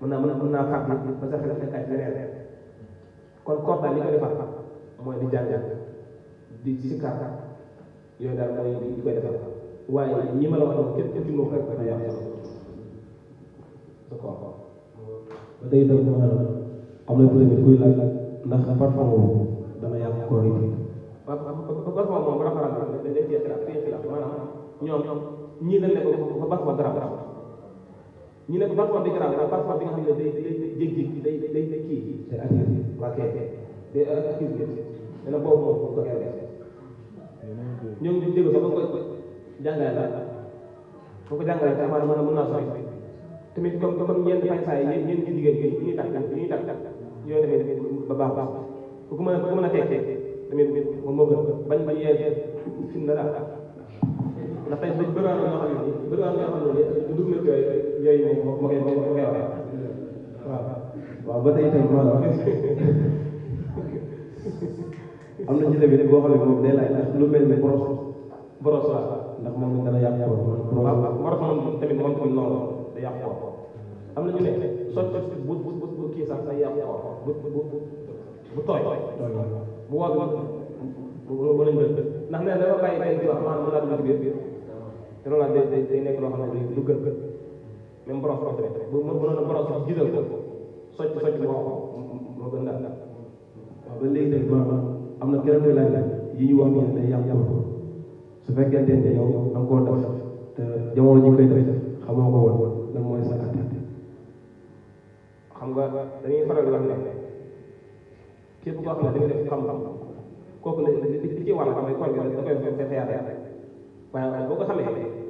mën naa fàq ba sax xekkaay leneen kon koor daal li koy defar mooy di jàng di sikkar yooyu daal mooy di koy defar waaye ñi ma la wax noonu képp ci moom rek dana yàq sa koor ba tey itam am na tamit kuy laaj ndax parfum boobu dana yàq koor yi. waaw parfum moom bu rafetlu dañ lay xilaaf maanaam ñoom ñii dañ ne ko parfum garab ñi ne ko parfum bi garab parfum bi nga xam ne day jéggi day kii c'est actif waa kay day actif nee na boobu moom ko xew ñoom ñu dégg sax ba ko jàngale la boo ko jàngalee te amaana mën naa sori tamit comme ñeenti fay saa yi ñeenti jigéen ñi ñuy takk yooyu tamit ba baax ku ko mën a tekkee tamit moom moo gën bañ yee fi mu ne daal ndax tey bëri na ñoo xam ne dugg na yooyu moom moo koy waxee waaw ba tey itam maanaam am na ci tamit boo xam ne moom day laaj ndax lu mel ne boros waaw ndax moom dana yàq koor boros moom tamit noonu day yàq koor am na ñu ne socc bu kii sax day yàq koor bu tooy bu woo bu lañ gën ndax nee na dafa bàyyi benn bi wax maanaam mën naa dugg ci biir te loolu day nekk loo xam ne du gën même boros tamit bu mënoon a boros gisal ko socc bu wax moo gën daal waaw ba léegi tamit maanaam am na keneen muy laaj yi ñu wax nii day yàq koor su fekkente ne yow da nga koo def te jamono ñu koy def xamoo ko woon lan mooy sa activité. xam nga dañuy faral di wax ne képp koo xam ne dañuy def xam-xam kooku la li ci war a mooy koor gi da koy fexe yàlla waaye boo ko xamee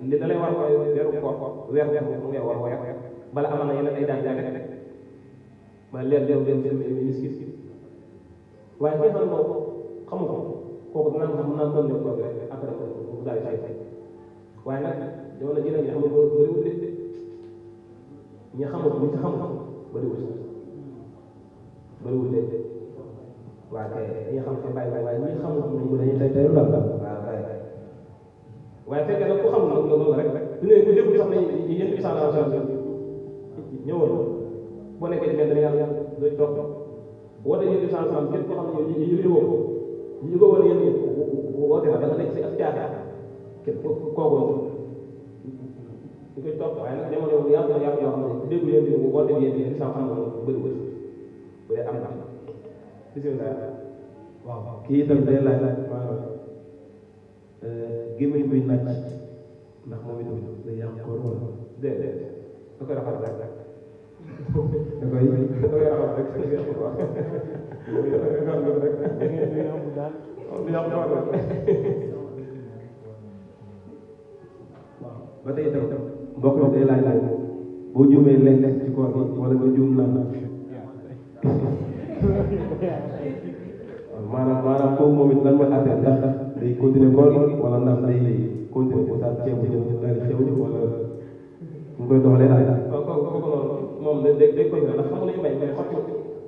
li da lay war mooy weeru koor weer mu ngay war weer bala amal na yeneen ay daan jàng ba leer miskit waaye ki xam moom xamu ko kooku dinaa mën naa doon ne koor gi après bu daal di fay waaye nag jamono ji nag ñu xamul bëriwul de ñi xamul ñi ci xamul bëriwul de waaw kay dañuy xam te bàyyi waaye ñi xamul ñu dañuy tey lu daal waaye fekkee nag ku xamul nag loolu rek du ne ku déglu sax nañ yéen bi sallallahu alayhi wa sallam ñëwoon boo nekkee ci benn yàlla doo toog woote yéen bi sallallahu alayhi wa sallam képp koo xam ne ñu yëgoo ko ñu yëgoo woon yéen woote na dafa nekk si ak caaxaan képp kooku ñu koy topp waaye nag jamono yoo xam ne ku déglu yéen bi woote yéen bi sallallahu alayhi wa sallam bëri bu dee am na bismillah waaw kii itam day laaj maanaam gémmiñ buy naaj ndax moom itam day yàq koor wala déedéet da koy rafet rek da koy rafet rek ba tey itam mbokk mi day laaj boo juumee lekk ci koor gi wala nga juum naan maanaam kooku moom it lan mooy àtte ndax day continuer koor gi wala ndax day continuer ko daal ceebu jën daal di xew wala mu koy doxalee daal. waaw kooku noonu moom day continuer ndax xam nga li ñu may mais xotti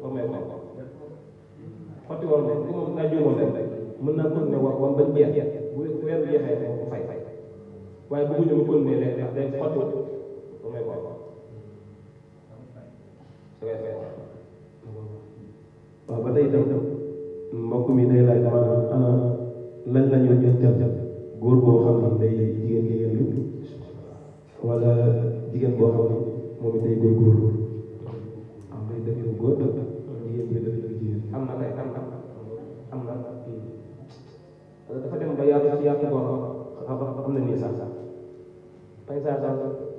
war may ko xotti war may moom daa juumoon rek mën naa continuer war bañ jeex bu weer bi jeexee ko fay waaye bëgguñu mu continuer rek ndax day xotti war may ko waaw ba tey itam mbokk mi day laaj maanaam ana lan la ñu jël góor boo xam ne day jigéen lu wala jigéen boo xam ne moom it day góorgóorlu am day def yu góor jigéen bi def yu jigéen. am na dafa dem ba yaatu ci yaatu góor am na nii sax pay saa sax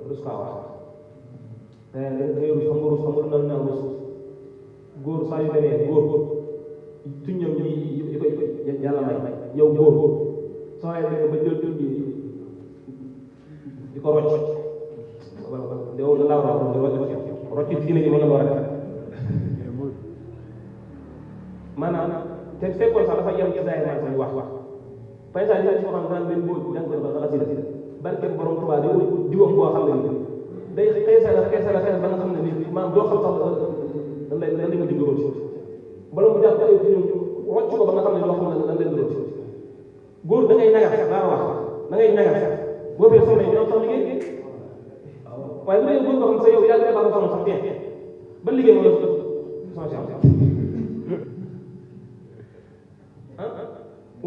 rus kaa wax day rus xam nga rus na rus góor saa yu demee góor tuñam yi koy yàlla may yow góor soo demee ba jël tuñ di ko rocc yow la laa war a rocc diine ji mën na war a def maanaam te fekkoon sax dafa yem ci zaay naa sax wax fay saa yi soo xam ne daan benn boo jàng ba xala si barke borom Tuubaa di wax boo xam ne day xeesal ba nga xam ne ni maanaam doo xam sax lan lay nga digg rocc bala mu jàpp ay ñoom rocc ko ba nga xam ne doo xam ne lan lay rocc góor da ngay ñagas daa wax da ngay ñagas boo fee soxla ñoom sax liggéey waaye bu dee góor boo xam sa yow yaa ngi defar soxna sax bien ba liggéey moo la soxna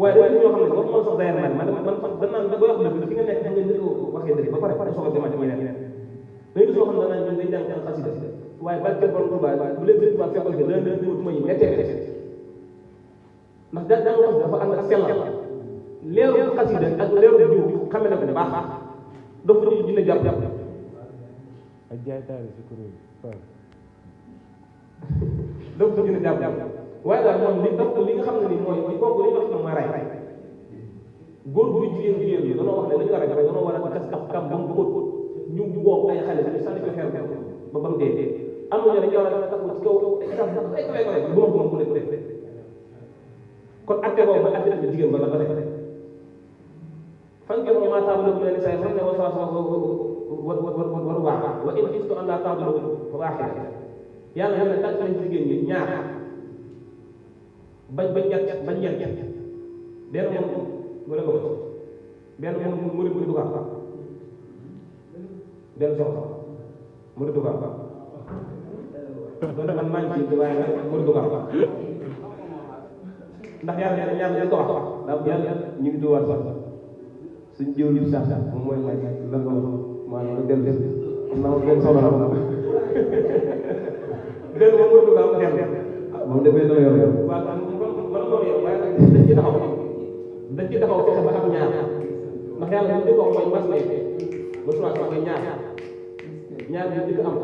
waaye dañu ñoo xam ne boo mën sax dayal man danaan da koy wax dëgg fi nga nekk nga njëkk waxee dëgg ba pare soog a demaat ci yeneen dañu gis loo xam ne danaan ñun dañ jàng xasida waaye barke borom Tuubaa bu leen sëriñ Tuubaa fekkal fi leen tuma yi méttee ndax daa wax dafa ànd ak sellal leeru xasida ak leeru jiw xame na ko bu baax dafa ñu dina jàpp ak jaay taari si kuréel dafa dina jàpp waaye daal moom li nga xam ne ni mooy kooku li nga xam ne mooy ray góor bu jigéen yi danoo wax ne dañu war a def danoo war a gas ab kam ba mu xóot ñu woo ay xale ñu sànni ko xeer ba mu dee am na ñoo dañu war a taxaw ci kaw ay bu ma bu nekk kon acte boobu mooy acte jigéen ba la ba def fan ngeen maa taamu bu leen say fan ne wa waax wa in xiftu an laa ta'dilu fa waahida yàlla ne tàgg nañ jigéen ñi ñaar bañ ñett benn moom mu ne ko benn moom mu ne dugal benn soxla mu ne dugal man maa ngi ci waaye nag mu ne dugal ndax yàlla dañ ko wax ndax yàlla ñu ngi duwaat sax suñ jiw li sax moom mooy laaj lan nga wax maanaam nga dellu xam naa benn soxla la benn moom mu ne dugal moom dafay doon yor waaw man loolu yow waaye nag dañ ci taxaw fexe ba am ñaar ndax yàlla li ñu ko wax mooy mas lay ba soit mooy ñaar bi di ko am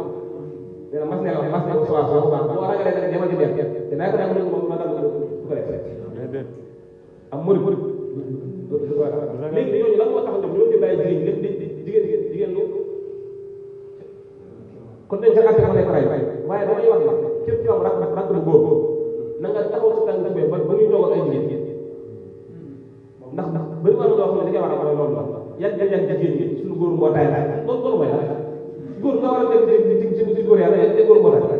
nee na mas ne la wax mas ne ko soit boo ragalee nag demal ci dem te naa ko daan moom ma dal du ko def am mëri léegi ñooñu lan moo tax ñoom ñoo ci bàyyi jigéen ñi lépp jigéen lu kon dañ sa atte ma nekk ray waaye damay wax ne képp ci am rak lu góor na nga taxaw sa tànk ba ñuy toog ak ay jigéen ndax bëri na loo xam ne dañuy war a loolu yàgg jigéen ñi suñu góor mbootaay la loolu mooy la góor nga war a nekk ci góor yàlla yàgg góor mbootaay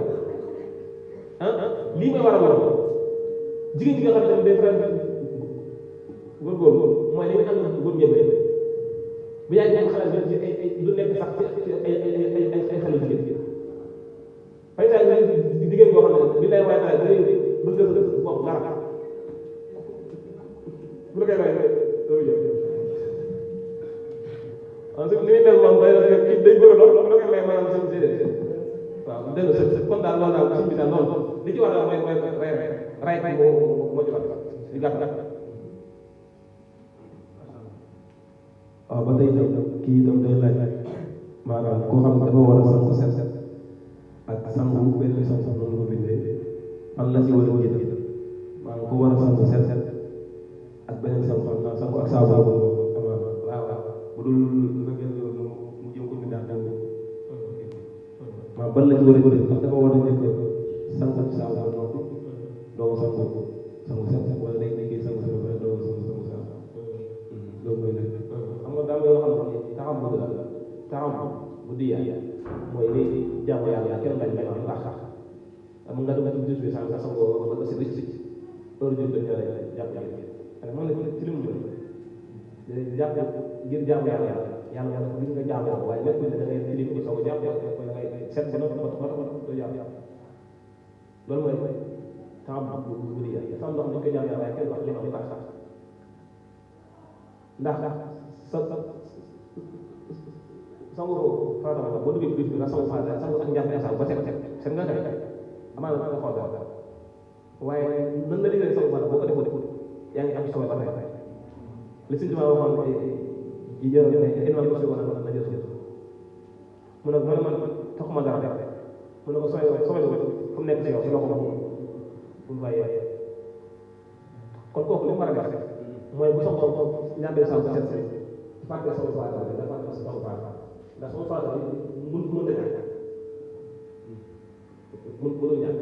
lii may war a loolu jigéen ñi nga xam ne day faral góor mooy li ñu ànd góor ñëpp bu yàgg ñoom xale ci ay du nekk sax ci ay xale jigéen fay saa jigéen boo xam ne bi lay waaye da ngay bëgg a bopp dara bu la koy waaye loolu jël waaw li muy mel moom day bëgg lool bu la koy may maanaam seen séedéet waaw dëgg la kon daal loolu daal suñ bi daal loolu li ci war daal mooy ray moo ci war di gàtt waaw ba tey kii itam day laaj maanaam koo xam dafa war a sangu set ak sangu benn sangu noonu ko bindee fan la ci war a jënd maanaam ku war a sangu set ak beneen sangu xam naa sangu ak saabu waaw bu dul nga jël mu jëm ko bindaat daal ban la ci war a jënd ndax dafa war a njëkk sangu ak saabu noonu doo sangu set wala day nekkee sangu set wala doo sangu saabu loolu mooy nekk xam nga daal yoo xam ne taxam bu diya mooy li jaamu yàlla kenn bañ bañ baax am nga dugg ci bis nga sangoo ba si rëcc heure jot dañu lay jàpp ak man la ci lim jàpp ngir jaamu yàlla yàlla gis nga jaamu yàlla waaye lépp da ngay tilim di soog jàpp ko ngay set ba do jàpp loolu mooy taxam bu diya sama ndox dañ koy jaamu yàlla waaye kenn wax li ma baax ndax sangu farata la boo duggee ci bi nga sangu farata sangu ak njàpp instant ba set nga kay amaana nga xool dara waaye nan la digalee sangu farata boo ko defoo yaa ngi am sobe ba tey li suñu tubaab waxoon ji jël ne inwal ko si wala na jël mu ne man taxuma dara mu ne ko sobe fu mu nekk si yow si loxo moom bu mu bàyyee kon kooku li mu war a def mooy bu sangu ñàmbee sangu set fàtte sangu farata dafa am sangu farata ndax sama faata bi mën na ñàkk mënul ñàkk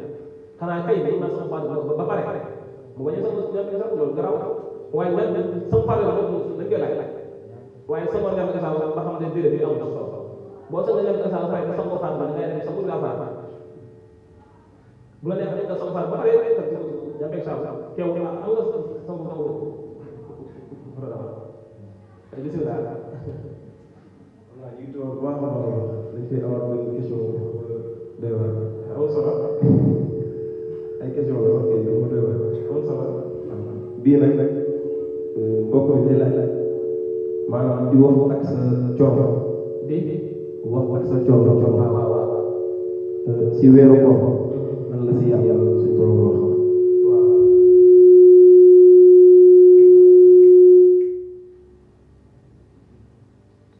xanaa kay mën naa sama faata ba pare mu bañ a sax loolu garaaw waaye nag sama faata bi dañ koy laaj waaye sama ñam gasal ba xam ne déedéet bi am solo boo sa ñam gasal ba pare nga sama faata ba ngay dem sa pour la faata bu la neexee nga sama faata ba pare ñam gasal teew am nga sama bismillah waaw ñu ngi toog bu baax a baax dafay avoir benn question doy waar. amul solo ay question la wax kay dafa doy waar. amul solo bii nag mbokk mi day laaj maanaam di wax ak sa coono di wax ak sa coono waaw waaw waaw si weeru koor nan la si yàlla suñu borom wax.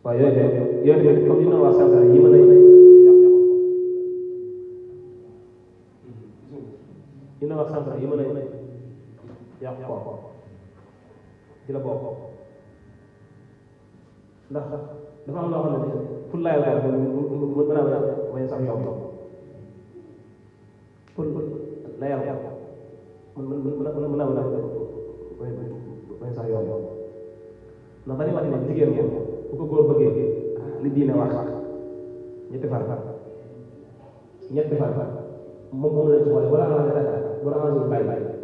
waaw yooyu tamit comme ni ma wax sànq yi mën a yi na wax sànq yi mën a yàq ko di la bokk ndax dafa am loo xam ne pour layal ko mën a bañ sax yomb pour layal ko mën a bañ sax yomb ndax dañuy wax ne jigéen moom bu ko góor bëggee li diine wax ñetti fan moom la ci xoole wala arrangé dara wala arrangé bàyyi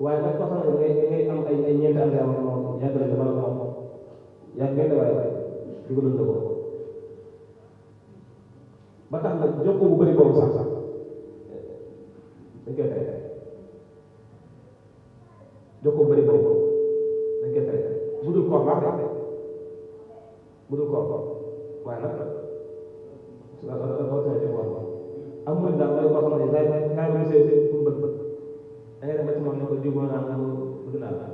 waaye nag koo xam ne ngay am ay ñeenti am nga am moom yàgg na wala moom yàgg ngeen waaye di ko dund ko ba tax nag jokkoo bu bëri boobu sax dañ koy tere jokkoo bu bëri boobu dañ koy tere bu dul koor baax de bu dul koor waaye nag amul daal mooy koo xam ne kaay ma see pour bët da ngay dem ba ci moom ne ko diw naa am bëgg naa la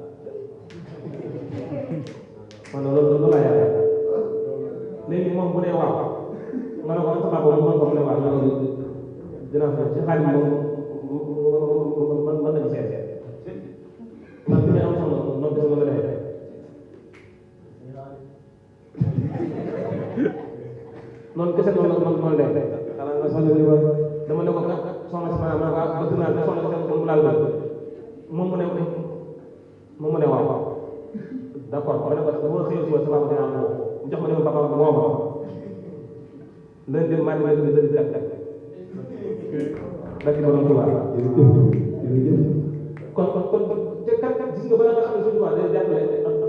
man loolu laa yaakaar léegi moom bu dee waaw nga ne ko am sa papa mën ko mu ne waaw loolu dina fa ci xaalis moom man nañu seet man bi may am sama noonu gis nga la defee noonu kese noonu lay xanaa nga soxla li dama ne ko kat soxna si maanaam waaw bëgg naa soxna si moom laal bëgg moom mu ne waaw d'accord ma ne ko bu ma xëyee suba sa papa dinaa woo mu jox ma ne ma papa woo ma lundi mardi mercredi jeudi dak barki borom Tuubaa kon te kat gis nga bala nga xam ne suñu Tuubaa day jàppale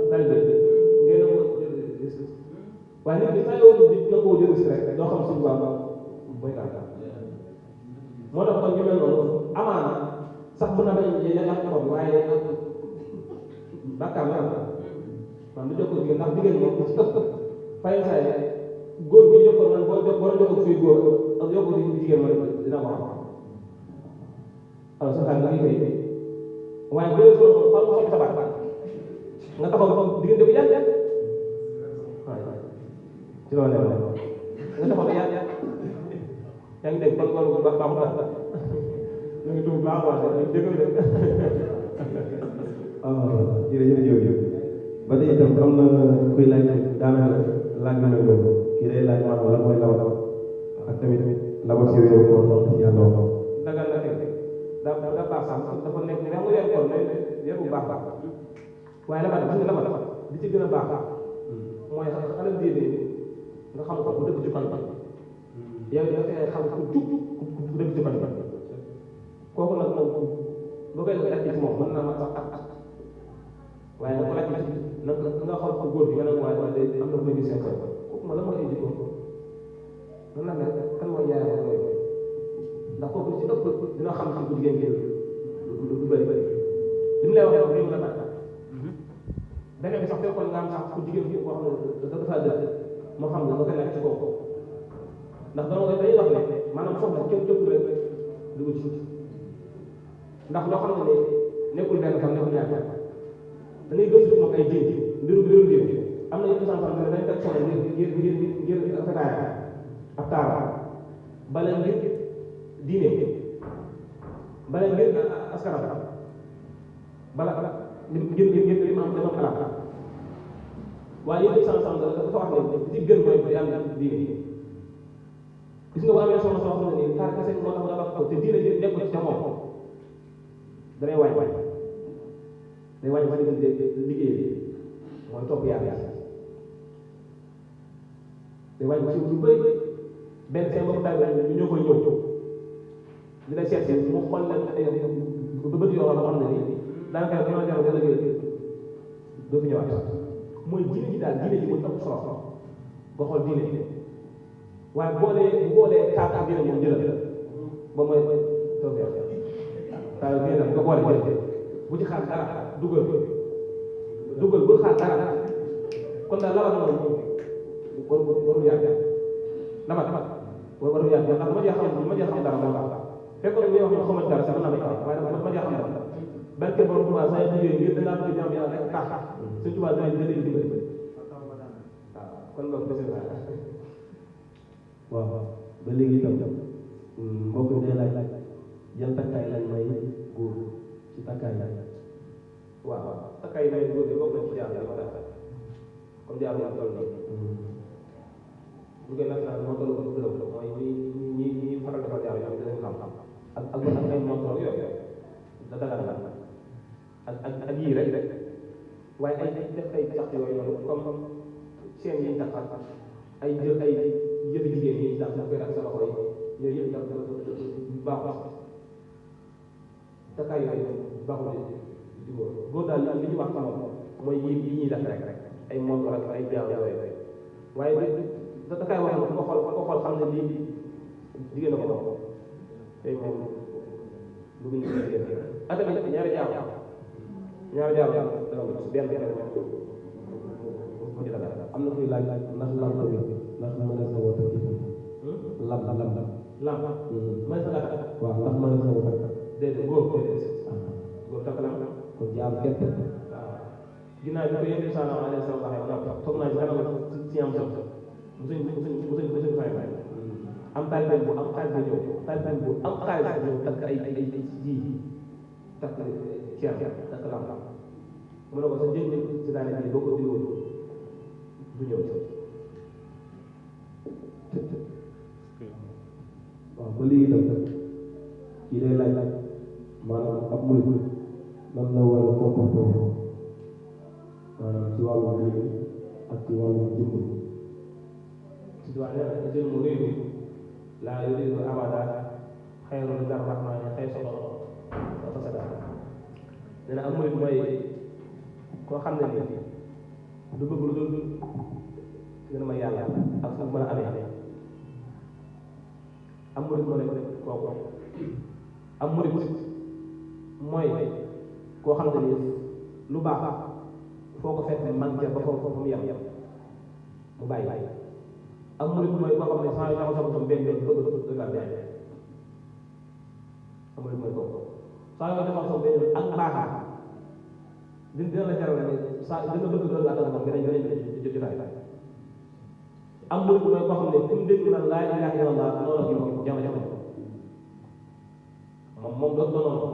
taalibe ngeen waaye nit ñi saa yoo di nga ko jël si rek doo xam suñu Tuubaa mooy kan moo tax kon ñu mel noonu amaana sax mën na bañ yàq ko waaye bàkkaar la man du jokkoo jigéen ndax jigéen moom ci ëpp fay saa yi góor gi jokkoo man boo jokkoo suy góor ak jokkoo si jigéen ma dina ko xam alors sa xarit nga koy waaye bu dee soo fa mu tabax nga taxaw diggante bu yàgg waaw ci loolu nga taxaw yàgg yaa ngi dégg kon loolu bu baax baaxul baax ñu ngi dugg baax waaye ñu dégg jërëjëf ba tey itam am na kuy laaj daanaka laaj bi mel noonu kii day laaj maanaam lan mooy lawal ak tamit lawal si weeru koor lan si yàlla wax dagal la teg da baax sax dafa nekk ne xam nga weeru koor weer bu baax waaye la ma def la di ci gën a baax mooy xale diine nga xam ko bu dëgg ci kon yow da nga xam ku jub ku dëgg ci kon kooku nag moom boo koy laaj ci moom mën naa ma sax ak waaye nga ko laaj nag nga xool ko góor bi nga ne waaye waaye day am na ko gis seen kooku ma la mooy ay jikko nan la mel kan mooy yaayam mooy ndax kooku ci ëpp dina xam ci bu jigéen gi du bëri li mu lay wax réew la bàtt beneen bi sax fekkoon nga am sax ku jigéen gi boo xam ne dafa dëkk moo xam ne nga koy nekk ci kooku ndax dama dañuy wax ne maanaam soxla kenn jëpp rek dugg ci ndax loo xam ne nekkul benn fan nekkul ñaar da ngay gëstu moom ay jéem mbiru jéem am na yenn sens ne dañ teg soxla ngir rafetaay ak taara bala ngir diine bala ngir askanam bala ngir li ma am dama xalaat waaye yenn sens dafa wax ne ci gën mooy di am diine gis nga bu amee soxla soo xam ne nii taar kese moo tax nga wax ko te diine ji nekkul ci moom danay wàññi day wàññi fa diggante liggéey mooy topp yàlla day wàññi ci lu bëri benn seen bopp daal ñu ñoo koy ñëw dina seet si mu xool leen ay bët yoo xam ne nii daanaka dañoo jar nga liggéey doo fi ñëwaat mooy diine ji daal diine ji mooy ëpp solo nga xool diine waaye boolee taat ak diine moom jëlal ba mooy tawfeex taal diine nag nga boole jël bu ci xaar dara dugal bul xaar dara kon daal lawal noonu warul yàgg warul yàgg ndax dama jee xam dara moo tax fekkoon nga wax ne xamante dara sax mën naa may tax waaye dama jee xam dara barke borom Tuubaa saa yu ngir dangaa bëgg jàmm yàlla rek tax Sëñ Tuubaa dina leen dimbali waaw kon loolu bisimilah waaw ba léegi itam mbokk mi day laaj yan takkaay lañ may góor ci takkaay waaw takkaay may góor de bokk na ci jaar yi ma def comme jaar yaa toll nii bu koy national moo toll ko gërëm mooy ñi faral defal jaar yi dinañ xam ak ay montor yooyu da dagal ak yii rek waaye ay def ay sax yooyu noonu comme seen yi taxal ay jël ay yëfi jigéen yi daal koy ak sa loxo yi yooyu yëpp daal baaxul takkaay yooyu baaxul di góor daal li ñu wax ci moom mooy yi ñuy def rek ay montor ak ay jaar yooyu waaye da takkaay wax na ko xool xam ne lii jigéen la ko moom tey moom lu ñu jigéen atamit ñaari jaar benn mu ci dara am na kuy laaj ndax lam la wér ndax mën na sa wota ci lam may sa gàtt waaw ndax mën na sa wota déedéet góor takk lam kon jaam képp waaw ginnaaw bi ko yëngu sallallahu alayhi wa sallam waxee toog naa ci kanam si am sax musuñ fay am taalibe bu am xaalis ñëw takk ay ji takk ceer takk lam mu ne ko sa jënd si daane ji boo ko diwoon du ñëw waaw ba léegi tam kii day laaj maanaam ab murid nan la war a comporté maanaam ci wàllu liggéey ak ci wàllu jëmm ci wax ne jël mu réew laa yuridu abada xayrul rahmaani xay solo fasada nee na ab murid mooy koo xam ne nii du bëgg lu dul gën a may yàlla ak fu mën a amee am murid moo nekk kooku am murid mooy koo xam ne nii lu baax foo ko fekk man ca ba foofu mu yem mu bàyyi am murid mooy koo xam ne saa yu taxaw sama benn bëgg la benn am murid mooy kooku saa yoo taxaw sama benn ak baaxaa dina la jaral ne saa dina bëgg doon laa moom nga jotaay am murid mooy koo xam ne fu mu dégg naan laa ilaaha illallah noonu ak moom jamono moom doon noonu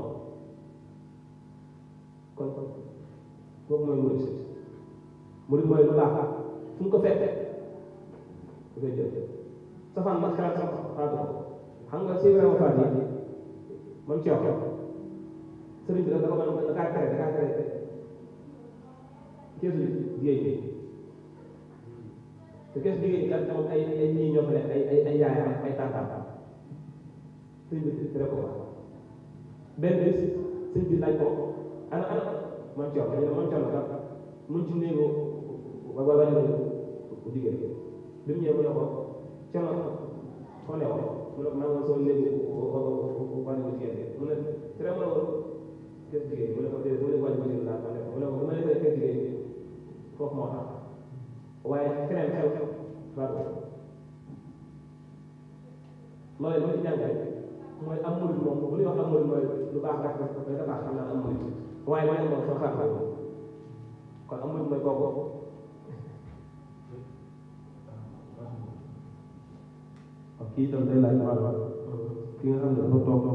kon kooku mooy murid mooy lu baax fu mu ko fekk du koy jël safaan ma xalaat sax xaatu ko xam nga si vraiment faat yi man ci wax sëriñ bi da ko mën da kaa tere keesu liggéey te keesu liggéey kat moom ay ñii ñoo fa nekk ay yaayam ay tàntaam sëñ bi tere ko wax benn bés sëñ bi laaj ko ana man coow la kat mun ci néegu wajur bu jigéen bi mu ñëwee mu ne ko coono foo ne woon mu ne ko maa ngi soo néegu wajur bu jigéen mu ne tere mu ne ko keesu jigéen mu ne ko déedéet mu ne wajur bu jigéen laa ma ne ko mu ne ko bu ma defee keesu jigéen foofu moo tax waaye feneen xew faatu loolu li ma ci jàngale mooy am murid moom bu ñuy wax am murid mooy lu baax rek dafa baax xam naa am murid waaye leneen moom soo xaar kon am murid mooy kooku kii itam day laaj maanaam ki nga xam ne dafa toog